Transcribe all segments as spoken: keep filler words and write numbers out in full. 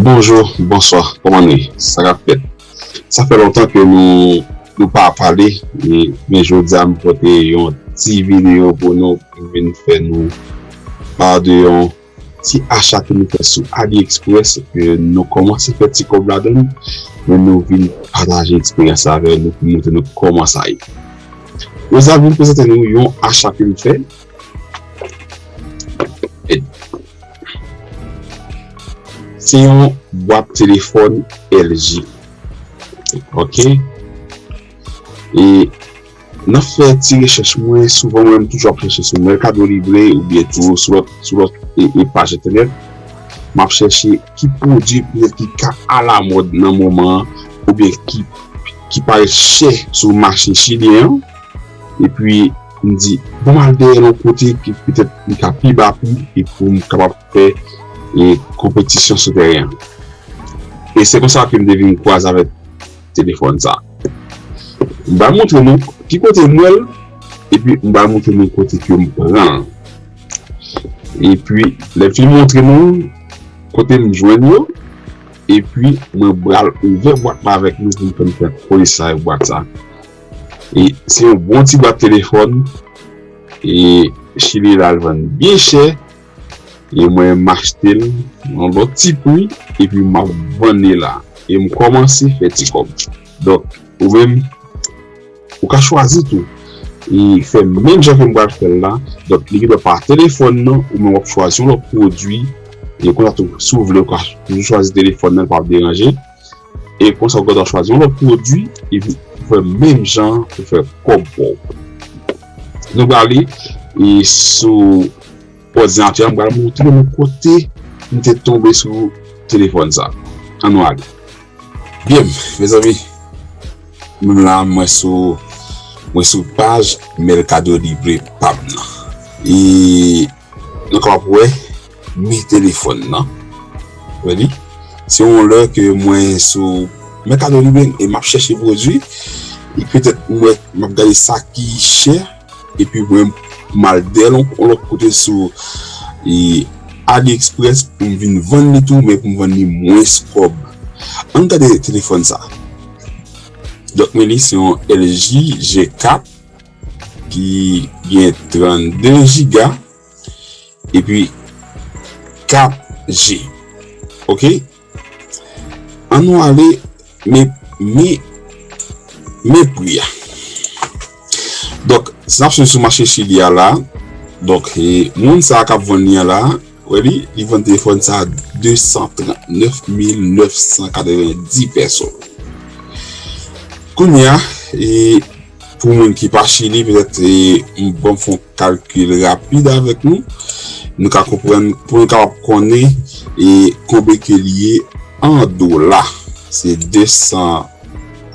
Bonjou, bonswa, kòman nou ye? Sa k ap fèt? Sa fè lontan ke nou, nou pa pale, e, men jodi a m pote yon ti videyo pou nou, pou vin fè nou pa de yon ti acha ke nou fè sou AliExpress, ke nou kòmanse fè ti kòb ladan l, men nou vin pataje eksperyans la avè nou pou montre nou kòman sa ye. Jodi a m vin prezante nou yon acha ke m fè. E se yon bwat telefòn L G. Ok. E nan fè ti rechèch mwen, souvan mwen menm toujou ap chèche sou Mercado Libre oubyen tou sou lòt, sou lòt e, e paj entènèt. M ap chèche ki pwodui petèt ki ka alamòd nan moman an oubyen ki, ki parèt chè sou mache chilyen an. Epi m di, bon, m al dèyè l yon kote ki petèt li ka pi ba pri e pou m kapab fè e konpetisyon sou teren an. E se konsa ke m te vin kwaze avèk telefòn sa. M pral montre nou ki kote m wè l, epi m pral montre nou kote ke m pran l. Epi, lè m fin montre nou kote m jwenn yo, epi mwen pral ouvè bwat la avèk nou pou m fè n fè konesans avèk bwat sa. E se yon bon ti bwat telefòn, e Chili la l vann byen chè, e mwen m achte l yon lòt ti pri, epi m ap vann li la. E m kòmanse fè ti kòb. Donk, ou menm, ou ka chwazi tou. E fè menm jan ke m pral fè l la. Donk, li gen dwa pa telefòn nan, ou menm w ap chwazi yon lòt pwodui. E konsa tou, si w vle, ou ka toujou chwazi telefòn nan, li p ap deranje. E konsa, ou gentan chwazi yon lòt pwodui, epi ou fè menm jan, ou fè kòb pa w. Nou prale, e sou òdinatè a, m pral montre nou kote m te tonbe sou telefòn sa. Ann nou ale. Byen, mezanmi, menm la, mwen sou, mwen sou paj Mercado Libre pa m nan. E nou kapab wè men telefòn nan. Wè li. Se yon lè ke mwen sou Mercado Libre e m ap chèche pwodui. E petèt mwen, m ap gade sa ki chè. Epi mwen, m al dèyè l yon lòt kote sou e, AliExpress pou m vin vann li tou, men pou m vann li mwens kòb. Ann gade telefòn sa. Donk, men li se yon L G G kat ki gen trannde giga epi kat G. Ok? Ann nou ale, men, men, men pri a. Donk, si n ap swiv sou mache Chili a la, donk, e, moun sa a k ap vann li an la, wè li, li vann telefòn sa a de san trant nèf mil nèf san katrevenndis pèso. Kounye a, e, pou moun ki pa Chili, petèt, e, m, bon, fè yon kalkil rapid avèk nou. Nou ka konprann, pou nou kapab konnen, e, konbyen ke li ye an dola. Se de san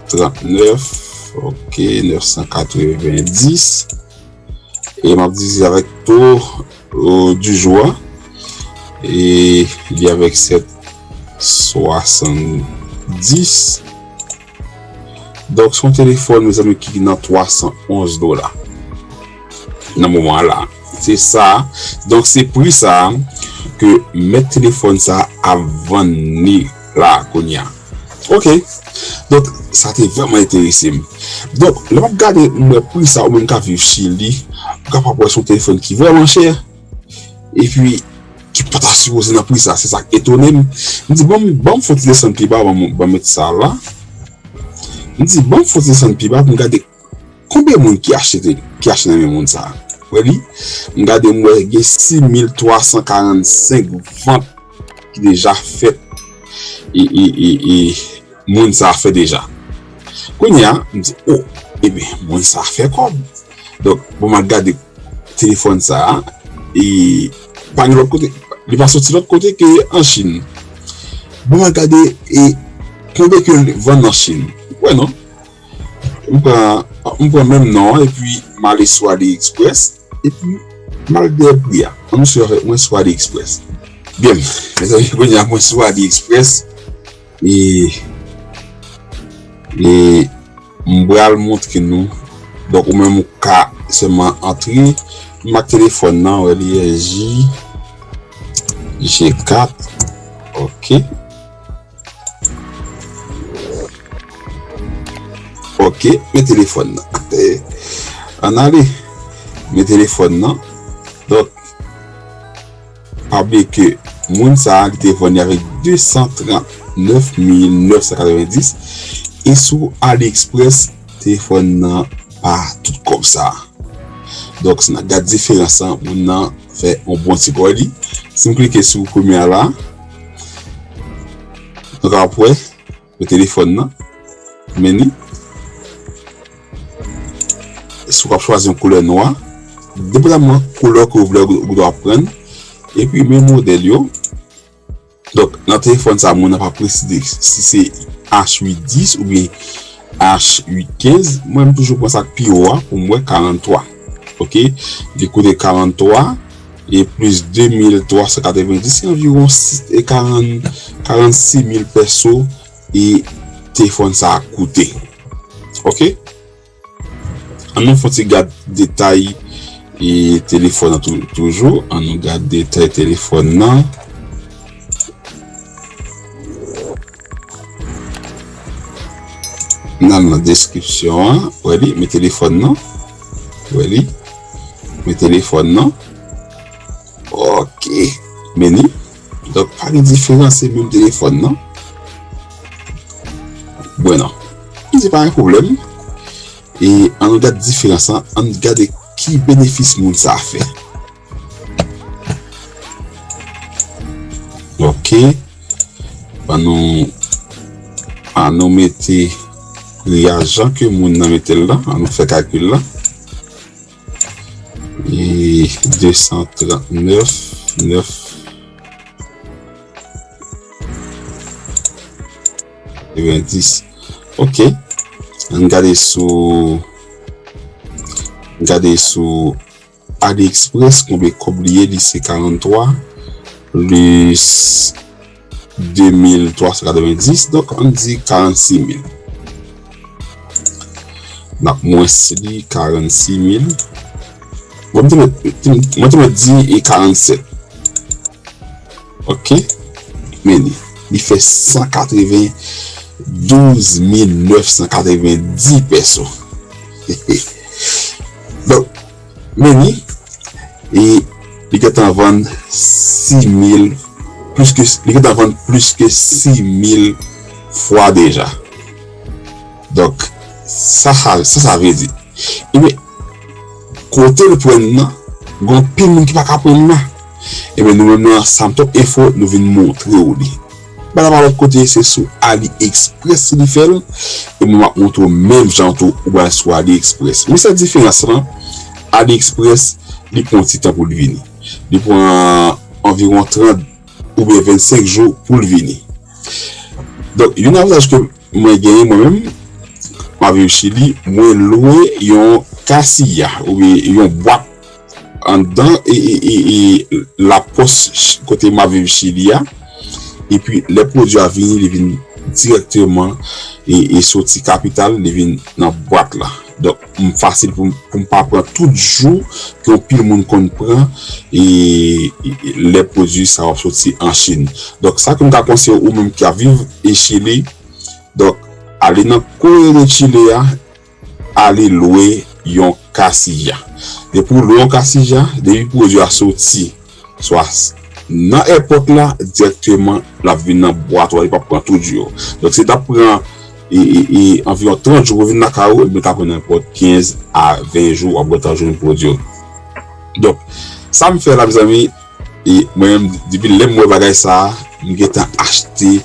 trannèf, ok, nèf san katrevenndis. E m ap divize avèk to, e, du jou a. E li avèk sèt swasanndis. Donk, se yon telefòn, mezanmi, ki nan twa san onz dola. Nan moman an la. Se sa. Donk, se pri sa ke mèt telefòn sa ap vann li la, kounye a. Ok. Donk, sa te vrèman enterese m. Donk, lè m ap gade, m wè pri sa, ou menm ka viv Chili, ou kapab wè se yon telefòn ki vrèman chè. Epi, ki pa ta sipoze nan pri sa, se sa k etone m. M di, ban m, ban m fè yon ti desann pi ba, ban m, ban m met sa la. M di, ban m fè yon ti desann pi ba pou m gade konbyen moun ki achte, ki achte nan men moun sa. Wè li, m gade, m wè gen sis mil twa san karannsenk vant ki deja fèt. E, e, e, e, moun sa fè deja. Kounye a, m di, o, ebyen, moun sa fè kòb. Donk, bon, m al gade telefòn sa a, e pa gen lòt kote, li pa soti lòt kote ke an Chin. Bon, m al gade, e konbyen ke l vann an Chin. Ou wè non? M pran, m pran menm non an, epi m ale sou AliExpress, epi m al dèyè pri a. Ann swiv avèk mwen sou AliExpress. Byen, mezanmi, kounye a mwen sou AliExpress, e, e m pral montre nou. Donk, ou menm ou ka sèlman antre. M ak telefòn nan, wè li L G G kat. Ok. Ok, men telefòn nan. Ann ale. Men telefòn nan. Donk, pa bliye ke moun sa a, li te vann li avèk de san trant nèf mil nèf san katrevenndis. E sou AliExpress, telefòn nan pa tout kòb sa a. Donk, si n ap gad diferans lan, moun nan fè yon bon ti kòb li. Si m klike sou premye a la, nou ka wè, pou telefòn nan. Men li. Si w ap chwazi yon koulè nwa, depandaman koulè ke w vle, ou dwe pran. Epi men modèl yo. Donk, nan telefòn sa, moun nan pa presize si se H uit dis oubyen H uit kenz. Mwen, m toujou pran sa k pi wo a pou m wè, karant twa. Ok? Li koute karant twa e plis de mil twa san katrevenndis, se anviwon sis, e karant, karannsis mil pèso e telefòn sa a koute. Ok? An nou fè yon ti gad detay e telefòn nan tou-, toujou. An nou gad detay telefòn nan. N al nan deskripsyon an. Wè li, men telefòn nan. Wè li, men telefòn nan. Ok. Men li. Donk, pa gen diferans, se menm telefòn nan. Bueno. M di pa gen pwoblèm. E an nou gad diferans lan, an nou gade ki benefis moun sa a fè. Ok. An nou, an nou mete pri a jan ke moun nan mete l la, an nou fè kalkil la. E de san trant nèf, nèf, katrevenndis. Ok. Ann gade sou, gade sou AliExpress, konbyen kòb li ye, li se karant twa plis de mil twa san katrevenndis, donk ann di karannsis mil. N ap mwens li karannsis mil. Bon, m te mèt, mwen te mèt di e karannsèt. Ok? Men li, li fè san katrevendouz mil nèf san katrevendi pèso. Donk, men li, e li gentan vann sis mil, plis ke, li gentan vann plis ke sis mil fwa deja. Donk, sa, sa, sa, sa vle di. Ebyen, kote l pran nan, gen anpil moun ki pa ka pran nan. Ebyen, nou menm nan Samtop Info, nou vin montre w li. Bagay la pa lòt kote, se sou AliExpress li fè l. E mwen, m ap montre w menm jan tou, ou pral sou AliExpress. Men sèl diferans lan, AliExpress, li pran ti tan pou l vini. Li pran anviwon trant oubyen vennsenk jou pou l vini. Donk, youn avantaj ke mwen genyen mwen menm, m ap viv Chili, mwen lwe yon kasiya oubyen yon bwat anndan e, e, e, e lapòs ch-, kote m ap viv Chili a. Epi, lè pwodui a vini, li vin dirèkteman e, e soti kapital, li vin nan bwat la. Donk, m fasil pou m, pou m pa pran tout jou ke yon pil moun konn pran e, e, e lè pwodui sa yo ap soti an Chin. Donk, sa ke m ka konseye ou menm ki ap viv e Chili, donk, ale nan Correo de Chile a, ale lwe yon kasiya. Depi w lwe yon kasiya, depi pwodui a soti, swa s-, nan èpòt la, dirèkteman, l ap vin nan bwat ou a, li p ap pran tout jou yo. Donk, si l t ap pran e, e, e, anviwon trant jou pou vin lakay ou, ebyen, l ka pran nenpòt kenz a ven jou, w ap gentan jwenn pwodui yo. Donk, sa m fè la, mezanmi, e mwen menm, depi lè m wè bagay sa a, m gentan achte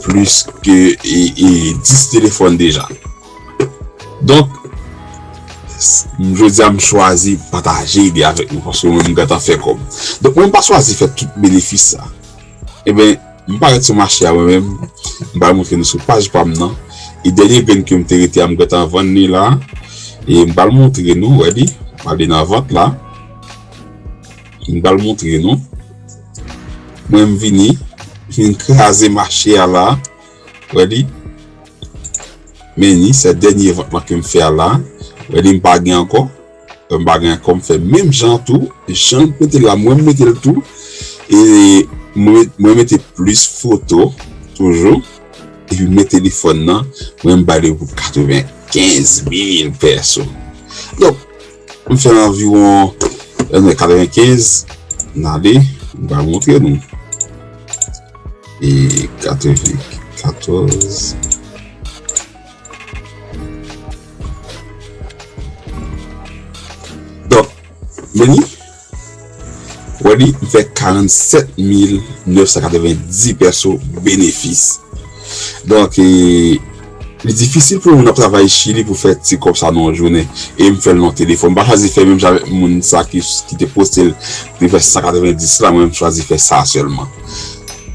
plis ke, e, e, dis telefòn deja. Donk, s-, jodi a, m chwazi pataje ide avèk nou, paske mwen, m gentan fè kòb. Donk, mwen, m pa chwazi fè tout benefis sa. Ebyen, m parèt sou mache a mwen menm, m pral montre nou sou paj pa m nan. E dènye grenn ke m te rete a, m gentan vann li la. E m pral montre nou, wè li, m ale nan vant la. M pral montre nou. Mwen, m vini, vin kraze mache a la. Wè li. Men li, se dènye vant lan ke m fè a la. Wè li, m pa gen ankò. M pa gen ankò, m fè menm jan tou. Jan l mete l la, mwen m mete l tou. E mwen, mwen mete plis foto, toujou. Epi m mete telefòn nan, mwen m ba li pou katreven, kenz mil pèso. Donk, m fè anviwon, euh, katrevenkenz, n ale, m va montre nou. E katrevenkatòz. Donk, Benny, wè li, m fè karannsèt mil nèf san katrevendis pèso benefis. Donk, e, li difisil pou moun ap travay Chili pou fè ti kòb sa nan yon jounen. E m fè l nan telefòn. M pa chwazi fè menm jan avèk moun sa ki, ki te poste l, te fè san katrevendis la, mwen m chwazi fè sa sèlman.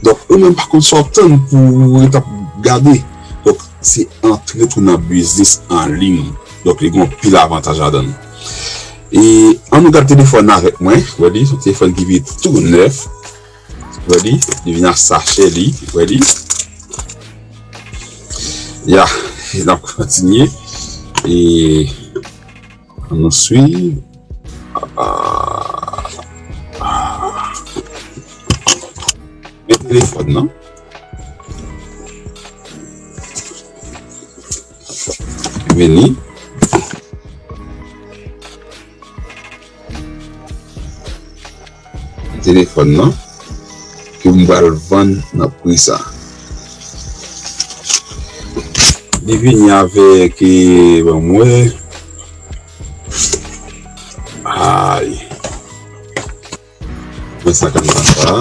Donk, ou menm pa konn sa w ap tann pou w ret ap gade. Donk, se antre tou nan biznis an liy. Donk, li gen anpil avantaj ladan l. E ann nou gad telefòn nan avèk mwen. Wè li, se yon telefòn ki vin tou nèf. Wè li, li vin ak sachè li. Wè li. Ya, n ap kontinye. E ann nou swiv. Ah, ah. Men telefòn nan. Vini. Telefòn nan ke m pral vann nan pri sa. Li vini avèk, e, ban m wè. Ay. Mwen sa kanal sa.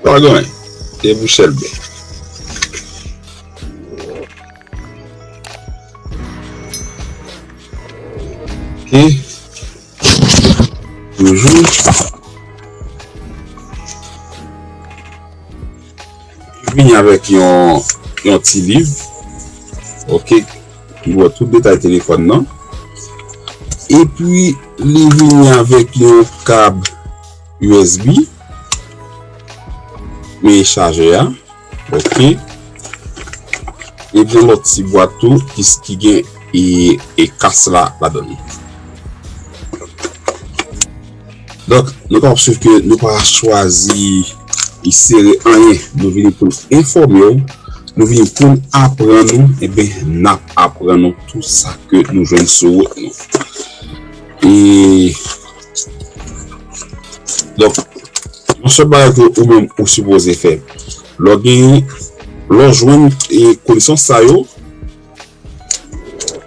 Pa gen anyen. E pou chèlbè. Ok. Toujou. Vini avèk yon, yon ti liv. Ok. Ki ba w tout detay telefòn nan. Epi, li vini avèk yon kab U S B. Men chajè a. Ok. Epi yon lòt ti bwat tou ki, ki gen e, e kas la ladan l. Donk, nou kapab swiv ke nou pa chwazi e sere anyen. Nou vini pou n enfòme w, nou vini pou n aprann ou, ebyen, n ap aprann ou tout sa ke nou jwenn sou wout nou. E, donk, yon sèl bagay ke ou menm ou sipoze fè, lè w gen, lè w jwenn e konesans sa yo,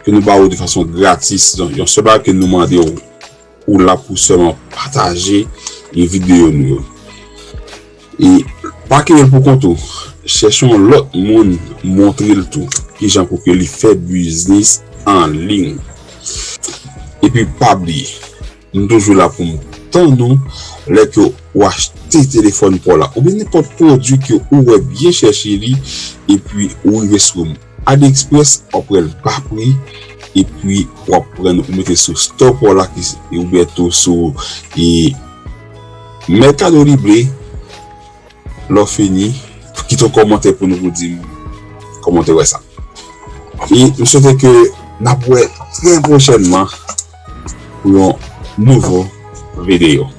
ke nou ba ou de fason gratis. Donk, yon sèl bagay ke nou mande w, ou la pou sèlman pataje e videyo nou yo. E pa kenbe l pou kont ou. Chèche yon lòt moun, montre l tou kijan pou ke li fè biznis an liy. Epi pa bliye, m toujou la pou m tann ou lè ke w achte telefòn pa w la, oubyen nenpòt pwodui ke ou wè byen chèche li, epi ou rive sou AliExpress, w ap wè l ba pri, epi w ap pran l, ou mete sou store pa w la, ki, oubyen tou sou, e, Mercado Libre, lè w fini, kite yon kòmantè pou nou, pou di m kòman w te wè sa. E m swete ke n ap wè trè pwochènman pou yon nouvo videyo.